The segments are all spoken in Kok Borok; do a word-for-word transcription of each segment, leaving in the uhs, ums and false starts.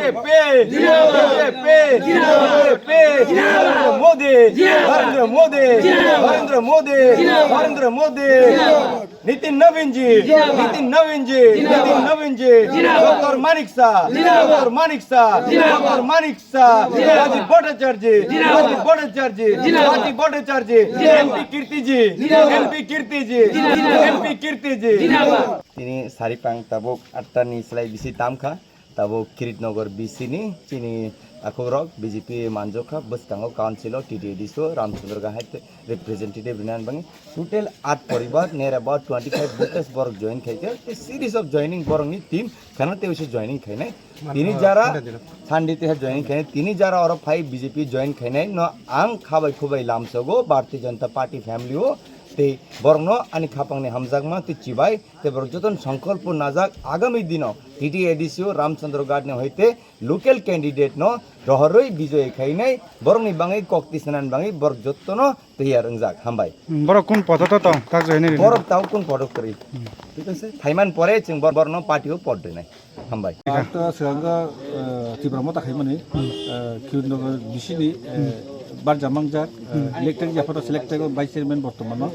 BJP, BJP, BJP, Narendra মোদী, নরেন্দ্র মোদী, নরেন্দ্র মোদী, নরেন্দ্র মোদী। নিতিন নবীনজি, নিতিন নবীনজি, নিতিন নবীনজি, ডক্টর মানিক শাহ, ডক্টর মানিক শাহ, ডক্টর মানিক শাহ, রাজীব ভট্টাচার্য, রাজীব ভট্টাচার্য, রাজীব ভট্টাচার্য, এমপি কীর্তিজি, এমপি কীর্তিজি, এমপি কীর্তিজি। Tini saripang tabuk atta ni slai bisi tamkha. Tabuk Kiritnagar B C ni chini takhukrok B J P manjokha, bwskango council o T T A D C o Ramchandra Gahai te representative rwna bagwi total at poribar, near about twenty five voters borok join khaikha, tei series of joining borokni team khana tei joining khainai. Tini jara Sunday te joining khainai, tini jara oro phai B J P join khainai no ang khabai khubai lamsogo Bharatiya Janata Party family o, tei borokno ani khapangni hamjakma tei chibai. Tei borok jotono songkolpo najak, agami dino T T A D C o Ramchandra Ghat ni hoite local candidate no rohorwi bijoy khainai, borokni bagwi kok tisanani bagwi borok jotono tiyar wngjak. Hambai. Hmm, borok kun podoto tong, tak joini rini? Borok tao kun podot kwrwi. Hmm. Thik ase? Phaiman pore chwng bor-, borokno party o pot rwnai. Hambai. Ang to swkango, eh, Tipra Motha khaimani, eh, Kiritnagar B C ni, eh, barja mangjak, eh, elected yaphato selected vice chairman bortomano.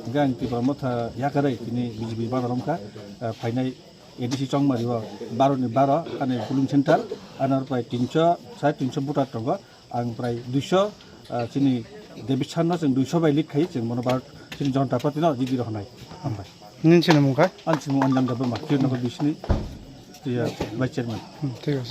Hingke ang Tipra Motha yakarwi tini B J P bana romkha, eh, phainai A D C Chongmari o baro ni baro, ani polling center, ano prai tinso, sare tinso voter tongo. Ang prai duiso, ah, chini David Chan no chwng duiso bai lead khai, chwng mono bar chini Janata Party no jiti rohonai. Hambai. Nini chini mung kha? Ani chini mung Anjan Debbarma, Kiritnagar B C ni, iya, vice chairman. Hmm, thik ase.